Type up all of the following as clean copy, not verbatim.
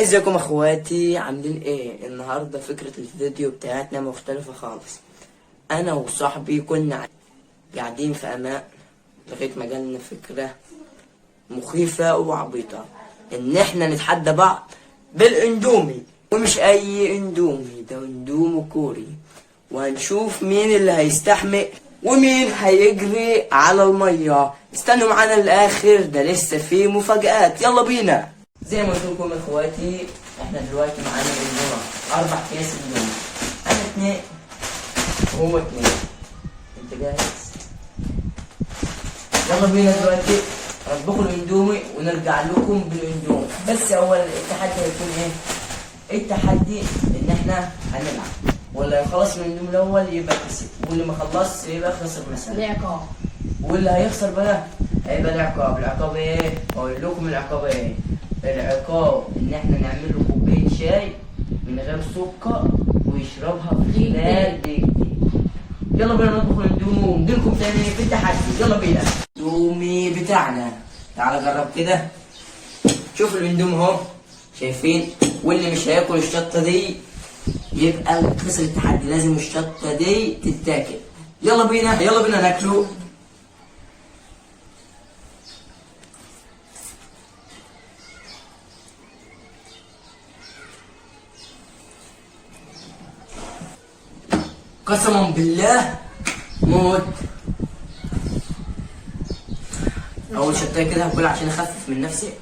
ازيكم اخواتي، عاملين ايه النهارده؟ فكرة الفيديو بتاعتنا مختلفة خالص. انا وصاحبي كنا قاعدين في امان لغاية ما جالنا فكرة مخيفة وعبيطة ان احنا نتحدى بعض بالاندومي، ومش اي اندومي، ده اندومي كوري. وهنشوف مين اللي هيستحمل ومين هيجري على المية. استنوا معانا للاخر، ده لسه فيه مفاجآت. يلا بينا. زي ما قلت لكم اخواتي، احنا دلوقتي معانا اندومي، 4 اكياس اندومي، انا 2 وهو 2. انت جاهز؟ يلا بينا دلوقتي نطبخوا الاندومي ونرجع لكم بالاندومي. بس اول التحدي هيكون ايه؟ التحدي ان احنا هنلعب، واللي هيخلص من الاندومي الاول يبقى كسب، واللي ما خلصش يبقى خسر مثلا. العقاب. واللي هيخسر بقى هيبقى العقاب. العقاب ايه؟ اقول لكم العقاب ايه؟ العقاب ان احنا نعمل له كوباية شاي من غير سكر ويشربها في خلال دقيقتين. يلا بينا نطبخ الاندومي ونجيلكم تاني في التحدي. يلا بينا. الاندومي بتاعنا، تعال جرب كده، شوف الاندومي اهو، شايفين؟ واللي مش هياكل الشطه دي يبقى خسر التحدي، لازم الشطه دي تتاكل. يلا بينا، يلا بينا ناكله. قسما بالله موت. اول شطايه كده هاكلها عشان اخفف من نفسي.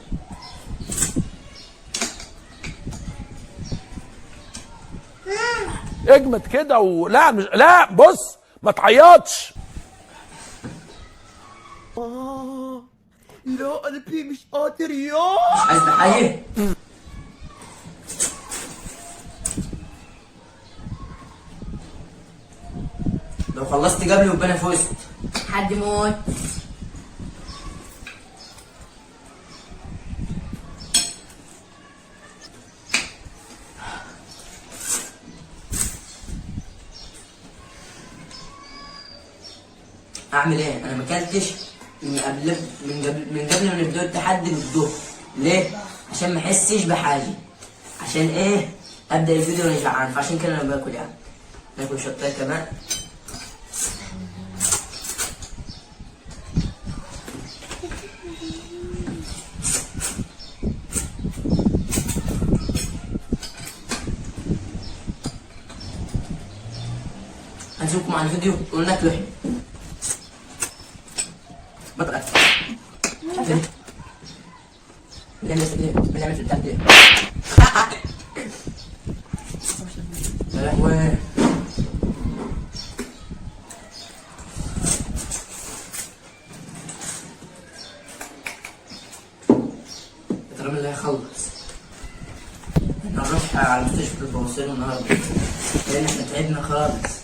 اجمد كده ولا مش لا، بص ما تعيطش. لا قلبي مش قادر يا مش عايز بحاجة. لو خلصت قبلي يبقى انا فزت. حد موت. اعمل ايه؟ انا ما اكلتش من قبل ما نبدا التحدي بالظهر. ليه؟ عشان ما احسش بحاجة، عشان ايه؟ ابدا الفيديو وانا جعان، فعشان كده انا باكل يعني. ناكل شطايه كمان. هنشوفكم على الفيديو وناكله احنا. بطل أكل. بنعمل في التحدي. يا لهوي. يا ترى مين اللي هيخلص؟ احنا هنروح على مستشفى البواسير النهارده، لان احنا تعبنا خالص.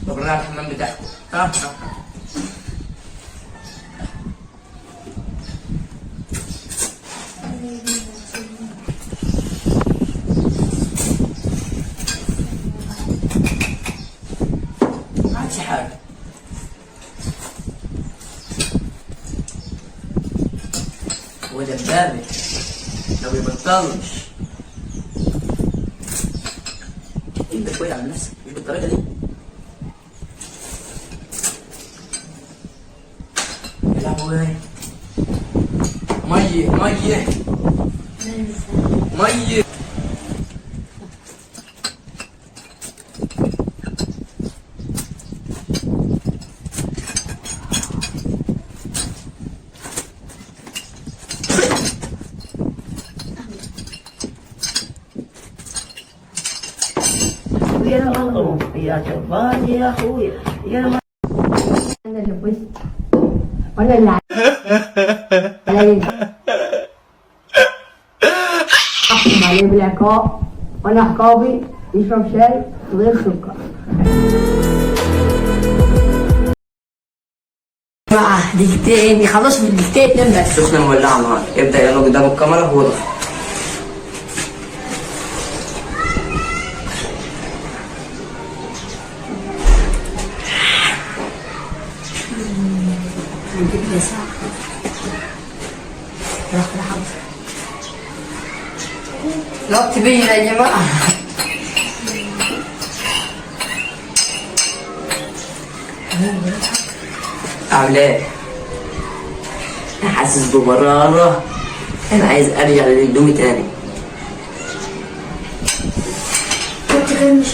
طب على الحمام بتاعكم. ها ها. ما عادش حاجة. هو دبابة لو بيبطلش. انت شوية على نفسك، مش بالطريقة دي. يا لهوي، مية مية مية. يا جبار يا اخويا يا انا اللي فزت وانا اللي علي احكم عليه بالعقاب، وانا عقابي يشرب شاي من غير سكر. دقيقتين يخلصوا في دقيقتين 2 بس. سخنة مولعة نار. ابدأ يلا قدام الكاميرا وضف. هنجيب لساعة. الوقت بيجري يا جماعة. اعمل ايه؟ انا حاسس بمرارة، انا عايز ارجع للاندومي تاني. كنت غير مش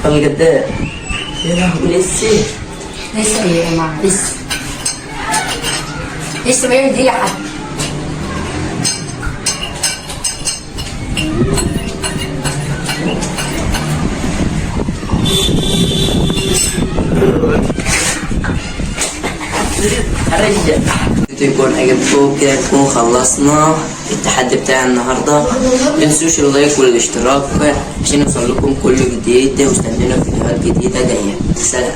فضل قد يا لهوي لسه. لسه يا جماعة، لسه لسه بقالي دقيقة حتى. ارجع. يكون عجبكم كده، نكون خلصنا التحدي بتاع النهارده. متنسوش ال like والاشتراك عشان يوصل لكم كل جديد، واستنونا في فيديوهات جديده جايه. سلام.